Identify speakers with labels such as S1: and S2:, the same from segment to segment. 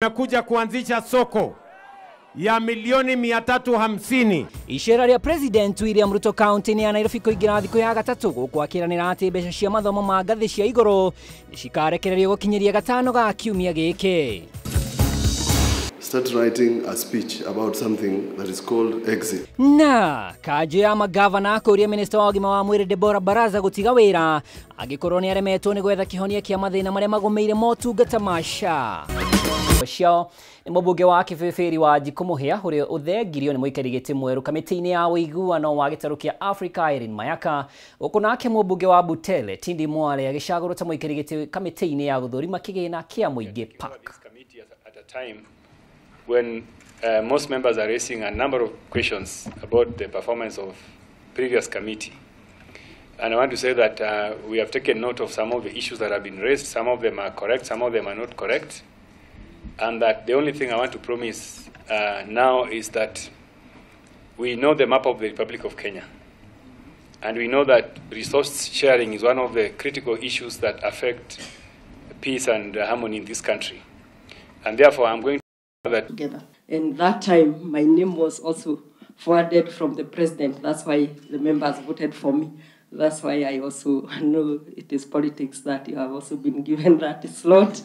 S1: Tumekuja kuanzisha soko ya milioni 350.
S2: Icera rĩa President William Ruto kaunti-inĩ ya Nairobi kũingĩra thikũ ya gatatũ gũkũ akĩranĩra atĩ mbeca cia mathomo ma ngathĩ cia igũrũ nĩcikarekererio gũkinyĩria gatano ga kiumia gĩkĩ.
S3: Start writing a speech about something that is called exit.
S2: Na kanjũ ya magavana kũria minista wa ũgima wa mwĩrĩ Deborah Baraza gũtiga wĩra angĩkorwo nĩaremetwo nĩ gwetha kĩhonia kĩa mathĩna marĩa magũmĩire motungata ma SHA. Ũcio nĩ mũmbunge wa Kĩbĩbĩri wa Wanjikũ Mũhĩa ũrĩa ũthengirio nĩ mũikari gĩtĩ mwerũ kamĩtĩ-inĩ ya ũiguano wa gĩtarũ kĩa Africa Irene Mayaka, gũkũ nake mũmbunge wa Butele Tindi Mwale agĩcagũrwo ta mũikari gĩtĩ kamĩtĩ-inĩ ya gũthũrima kĩgĩna kĩa mũingĩ PAC.
S4: When most members are raising a number of questions about the performance of previous committee. And I want to say that we have taken note of some of the issues that have been raised. Some of them are correct, some of them are not correct. And that the only thing I want to promise now is that we know the map of the Republic of Kenya. And we know that resource sharing is one of the critical issues that affect peace and harmony in this country. And therefore, I'm going to that
S5: together. And that time, my name was also forwarded from the president. That's why the members voted for me. That's why I also know it is politics that you have also been given that slot.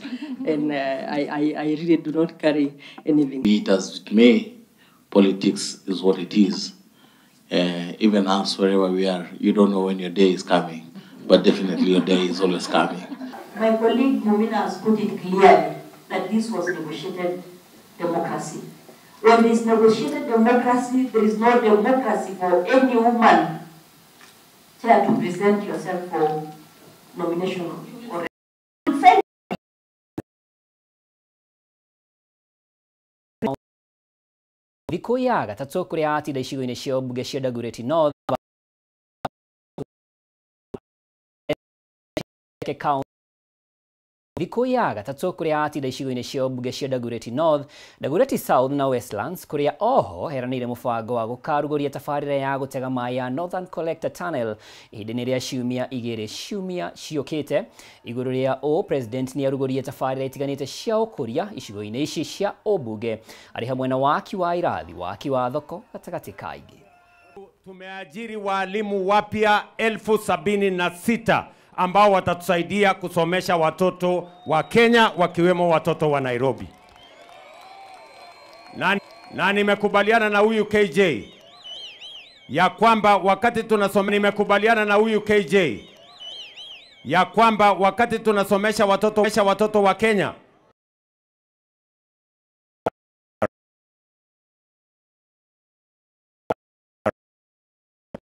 S5: And I really do not carry anything.
S6: Be it as it may, politics is what it is. Even us, wherever we are, you don't know when your day is coming, but definitely your day is always coming.
S7: My colleague Mumina has put it clearly that this was negotiated democracy. When there is negotiated democracy, there is no democracy for any woman chair to present yourself for nomination or
S2: thikũ ya gatatũ kũrĩa atinda icigo-inĩ cia mbunge cia Dagoretti North thikũ ya gatatũ kũrĩa atinda icigo-inĩ cia mbunge cia Dagoretti North, Dagoretti South na Westlands kũrĩa oho heranĩire mũbango wa gũkarugũria tabarĩra ya gũtega maĩ ya Northern Collector Tunnel ihinda-inĩ rĩa ciumia igĩrĩ ciumia ciũkĩte. Igũrũ rĩa ũũ, President nĩarugũririe tabarĩra itiganĩte cia ũkũria icigo-inĩ ici cia ũmbunge arĩ hamwe na waki wa irathi, waki wa thoko gatagatĩ ka ingĩ.
S1: Tumeajiri walimu wapya 76,000 ambao watatusaidia kusomesha watoto wa Kenya wakiwemo watoto wa Nairobi. Na nimekubaliana na huyu KJ ya kwamba wakati tunasomesha, nimekubaliana na huyu KJ ya kwamba wakati tunasomesha watoto wa Kenya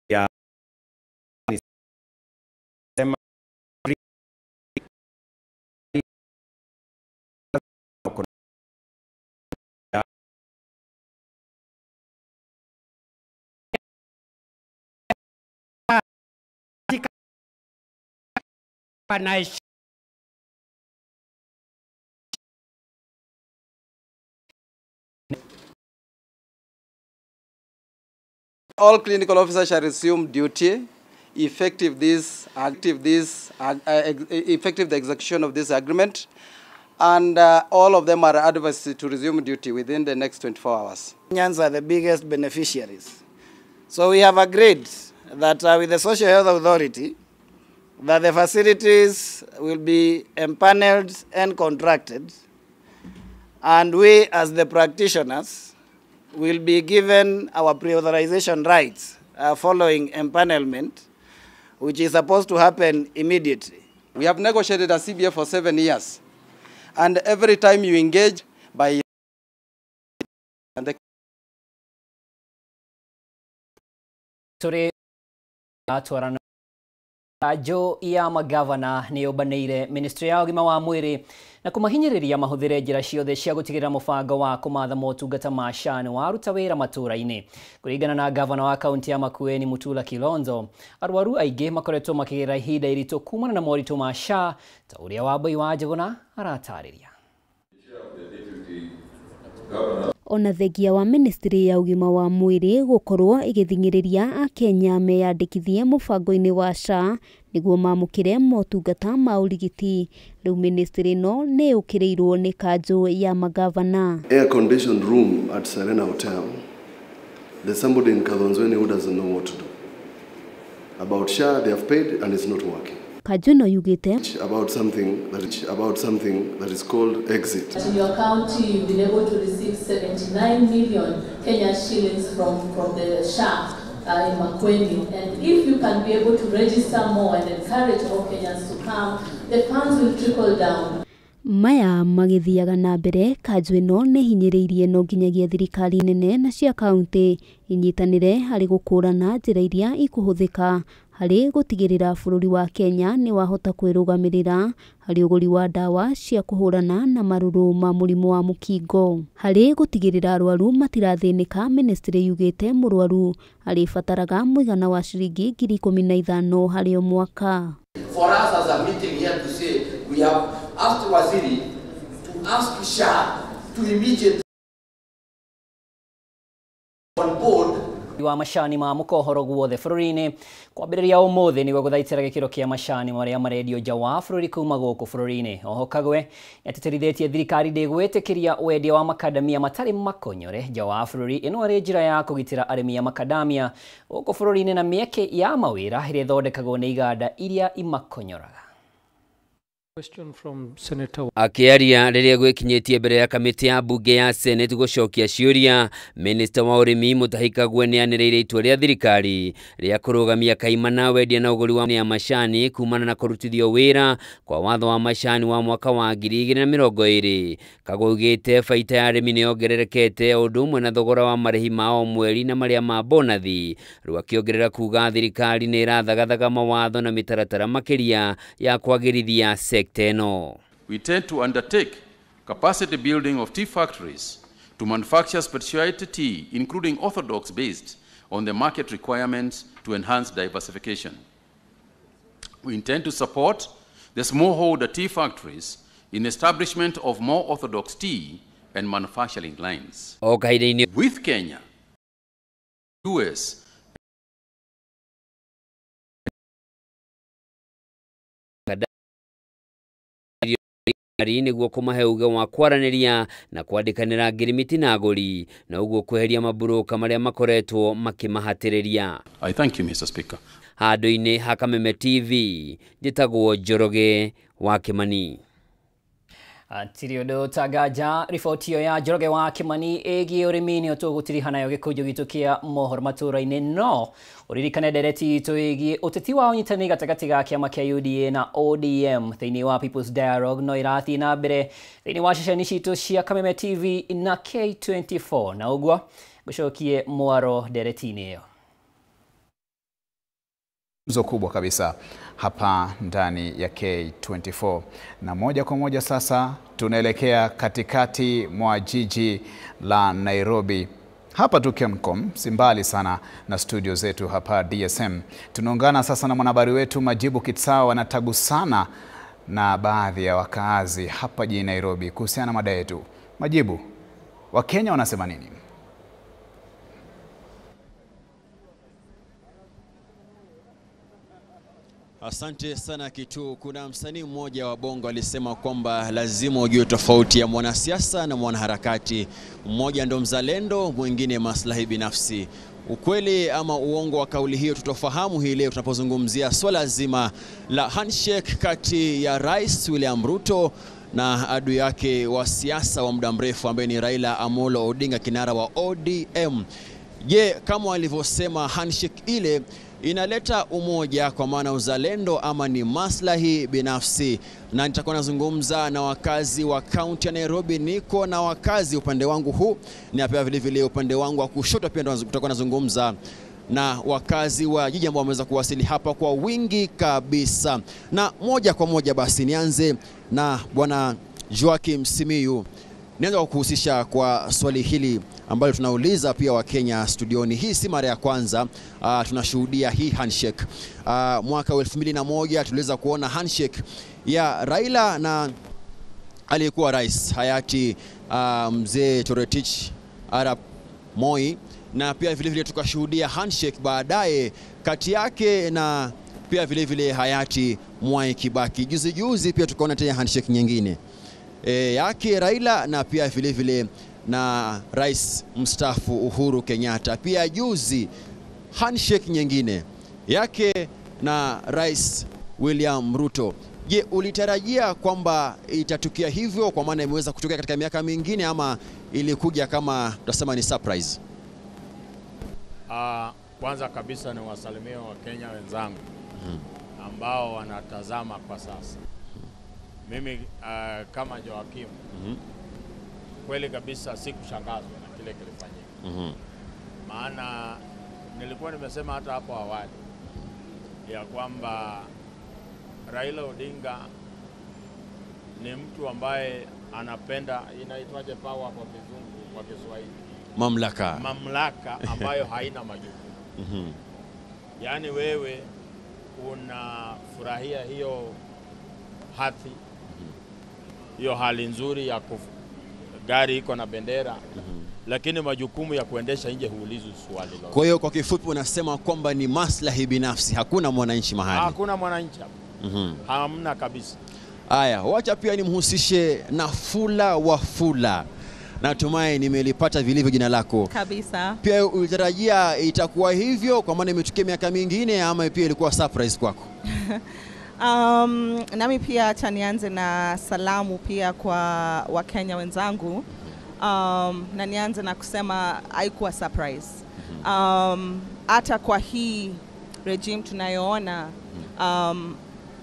S1: ya
S8: All clinical officers shall resume duty effective the execution of this agreement, and all of them are advised to resume duty within the next 24 hours.
S9: Kenyans are the biggest beneficiaries. So we have agreed that with the Social Health Authority, that the facilities will be empaneled and contracted, and we as the practitioners will be given our pre-authorization rights following empanelment, which is supposed to happen immediately.
S8: We have negotiated a CBA for 7 years, and every time you engage by and the
S2: Kanjũ ya magavana nĩyũmbanĩire ministry ya ũgima wa mwĩrĩ na kũmahinyĩrĩria mahũthĩre njĩra ciothe cia gũtigĩrĩra mũbango wa kũmatha motungata ma SHA nĩ waruta wĩra matũũra-inĩ. Kũringana na gavana wa kaunti ya Makueni Mutula Kilonzo, arwaru aingĩ makoretwo makĩgerera ihinda iritũ kumana na moritũ ma SHA ta ũrĩa Wambui wa Njũgũna aratarĩria.
S10: Ona thengia wa ministry ya ũgima wa mwĩrĩ gũkorwo ĩgĩthing'ĩrĩria akenya meyandĩkithie mũbango-inĩ wa SHA nĩguo mamũkĩre motungata ma ũrigiti, rĩu ministry ĩno nĩ yũkĩrĩirwo nĩ kanjũ ya magavana.
S3: Air conditioned room at Serena Hotel. There's somebody in Kathonzweni who doesn't know what to do. About SHA, they have paid and it's not working.
S10: Kanjũ ĩno yugĩte
S3: About something that is called exit.
S11: In your county, you've been able to receive 79 million Kenya shillings from the SHA in Makueni. And if you can be able to register more and encourage more Kenyans to come, the funds will trickle down.
S10: Maya magĩthiaga na mbere, kanjũ ĩno nĩ hinyĩrĩirie no nginyagia thirikari nene na cia kaunti inyitanĩre harĩ gũkũrana njĩra iria ikũhũthĩka harĩ gũtigĩrĩra bũrũri wa Kenya nĩ wahota kwĩrũgamĩrĩra harĩ ũgũri wa ndawa cia kũhũrana na marũrũ ma mũrimũ wa mũkingo. Harĩ gũtigĩrĩra arwaru matirathĩnĩka, ministry yugĩte mũrwaru arĩbataraga mũigana wa ciringi 15,000 harĩ o mwaka.
S12: For us as a meeting here to say we have asked Waziri to ask SHA to immediately on board
S2: wa macani ma mũkohoro guothe bũrũri-inĩ kwambĩrĩria ũmũthĩ nĩguo gũthaitĩra gĩkĩro kĩa macani marĩa marendio nja wa bũrũri kuma gũkũ bũrũri-inĩ. Oho Kagwe nĩatĩtĩrithĩtie thirikari ndĩgwĩtĩkĩria wendia wa makadamia matarĩ makonyore nja wa bũrũri, ĩno arĩ njĩra ya kũgitĩra arĩmi a makadamia gũkũ bũrũri-inĩ na mĩeke ya mawĩra ĩrĩa ĩthondekagwo nĩ iganda iria imakonyoraga.
S13: Akĩaria rĩrĩa gwĩkinyĩtie mbere ya kamĩtĩ ya mbunge ya Senate gũcokia ciũria, minista wa ũrĩmi Mutahi Kagwe nĩanĩrĩire itua rĩa thirikari rĩa kũrũgamia kaimana wendia na ũgũri wa macani kumana na kũrutithio wĩra kwa watho wa macani wa mwaka wa 2020. Kagwe augĩte baita ya arĩmi nĩyongererekete o ũndũ ũmwe na thogora wa marĩhi ma o mweri na marĩa ma bonathi, rĩu akĩongerera kuga thirikari nĩ ĩrathagathaga mawatho na mĩtaratara makĩria ya kwagĩrithia sekta.
S14: We tend to undertake capacity building of tea factories to manufacture specialty tea, including orthodox based on the market requirements to enhance diversification. We intend to support the smallholder tea factories in establishment of more orthodox tea and manufacturing lines.
S13: Okay.
S14: With Kenya, US,
S13: nĩguo kũmahe uge wa kwaranĩria na kwandĩkanĩra ngirimiti na agũri na ũguo kweheria maburũka marĩa makoretwo makĩmahatĩrĩria.
S14: I thank you, Mr. Speaker.
S13: Handũ-inĩ ha Kameme TV njĩtagwo Njoroge wa Kimani.
S2: Tiri ũndũ tanganja riboti ĩyo ya Njoroge wa Kimani ĩgiĩ ũrĩmi nĩyo tũgũtiriha nayo gĩkũnjũ gitũ kĩa mohoro matũra-inĩ, no ũririkane ndereti itũ ĩgiĩ ũteti wa ũnyitanĩri gatagatĩ ga kĩama kĩa UDA na ODM thĩinĩ wa People's Dialogue no ĩrathiĩ na mbere thĩinĩ wa ceceni citũ cia Kameme TV na K24, na ũguo ngũcokie mwaro ndereti-inĩ ĩyo.
S15: Gumzo kubwa kabisa hapa ndani ya K24, na moja kwa moja sasa tunaelekea katikati mwa jiji la Nairobi. Hapa tu Kencom, si mbali sana na studio zetu hapa DSM. Tunaungana sasa na mwanahabari wetu Majibu Kitsao, anatagusana na baadhi ya wakaazi hapa jijini Nairobi kuhusiana na mada yetu. Majibu, Wakenya wanasema nini?
S16: Asante sana Kitu. Kuna msanii mmoja wa Bongo alisema kwamba lazima ujue tofauti ya mwanasiasa na mwanaharakati. Mmoja ndo mzalendo, mwingine maslahi binafsi. Ukweli ama uongo wa kauli hiyo tutafahamu hii leo tunapozungumzia swala zima la handshake kati ya Rais William Ruto na adui yake wa siasa wa muda mrefu ambaye ni Raila Amolo Odinga, kinara wa ODM. Je, kama walivyosema handshake ile inaleta umoja kwa maana uzalendo ama ni maslahi binafsi? Na nitakuwa nazungumza na wakazi wa kaunti ya Nairobi. Niko na wakazi upande wangu huu, na pia vile vile upande wangu wa kushoto pia tutakuwa nazungumza na wakazi wa jiji ambao wameweza kuwasili hapa kwa wingi kabisa. Na moja kwa moja basi nianze na Bwana Joakim Simiyu. Nianza kwa kuhusisha kwa swali hili ambalo tunauliza pia wa Kenya studioni. Hii si mara ya kwanza tunashuhudia hii handshake. Mwaka 2001 tuliweza kuona handshake ya Raila na aliyekuwa rais hayati Mzee Toroitich Arap Moi, na pia vile vile tukashuhudia handshake baadaye kati yake na pia vile vile hayati Mwai Kibaki. Juzi juzi pia tukaona tena handshake nyingine yake Raila na pia vile vile na Rais mstaafu Uhuru Kenyatta. Pia juzi handshake nyingine yake na Rais William Ruto. Je, ulitarajia kwamba itatukia hivyo, kwa maana imeweza kutokea katika miaka mingine, ama ilikuja kama tutasema ni surprise?
S1: Kwanza kabisa ni wasalimia wa Kenya wenzangu ambao wanatazama kwa sasa. Mimi kama Joakim kweli kabisa sikushangazwa na kile kilifanyika. Maana nilikuwa nimesema hata hapo awali ya kwamba Raila Odinga ni mtu ambaye anapenda, inaitwaje power kwa kizungu, kwa Kiswahili?
S16: Mamlaka.
S1: Mamlaka ambayo haina majukumu. Yaani wewe unafurahia hiyo hadhi, hiyo hali nzuri ya gari iko na bendera, lakini majukumu ya kuendesha nje huulizwi swali lolote.
S16: Kwa hiyo kwa kifupi unasema kwamba ni maslahi binafsi, hakuna mwananchi mahali.
S1: Hakuna mwananchi hapo. Hamna kabisa.
S16: Aya, wacha pia nimhusishe Nafula Wafula. Natumai nimelipata vilivyo jina lako.
S11: Kabisa.
S16: Pia ulitarajia itakuwa hivyo, kwa maana imetukia miaka mingine, ama pia ilikuwa surprise kwako?
S17: Nami pia acha nianze na salamu pia kwa Wakenya wenzangu. Na nianze na kusema haikuwa surprise. Hata kwa hii regime tunayoona,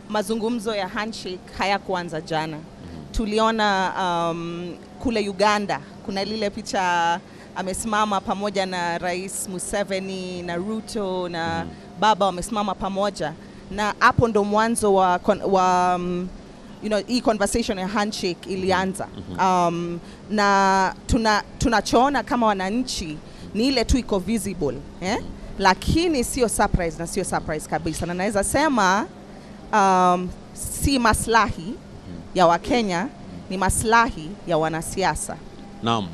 S17: mazungumzo ya handshake hayakuanza jana. Tuliona kule Uganda kuna lile picha amesimama pamoja na Rais Museveni na Ruto na baba wamesimama pamoja, na hapo ndo mwanzo wa you know, hii conversation ya handshake ilianza. Na tunachoona kama wananchi ni ile tu iko visible, eh? Lakini sio surprise, na sio surprise kabisa. Na naweza sema si maslahi ya Wakenya, ni maslahi ya wanasiasa.
S16: Naam.